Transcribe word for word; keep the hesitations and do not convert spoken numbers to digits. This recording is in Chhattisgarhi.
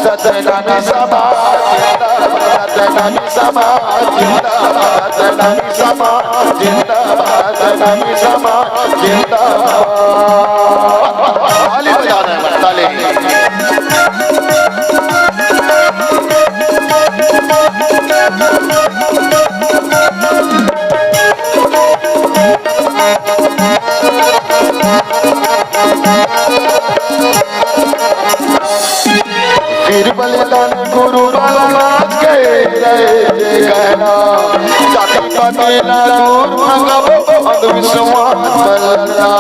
सतनामी समाज जिंदाबाद, सतनामी समाज जिंदाबाद, सतनामी समाज जिंदाबाद, सतनामी समाज जिंदाबाद। ताली बजा रहे हैं, ताली। वीर बलिदान गुरु बाला के रहे जे कहना, जाति पाति ना दूर भगबो अंधविश्वास में लड़ना।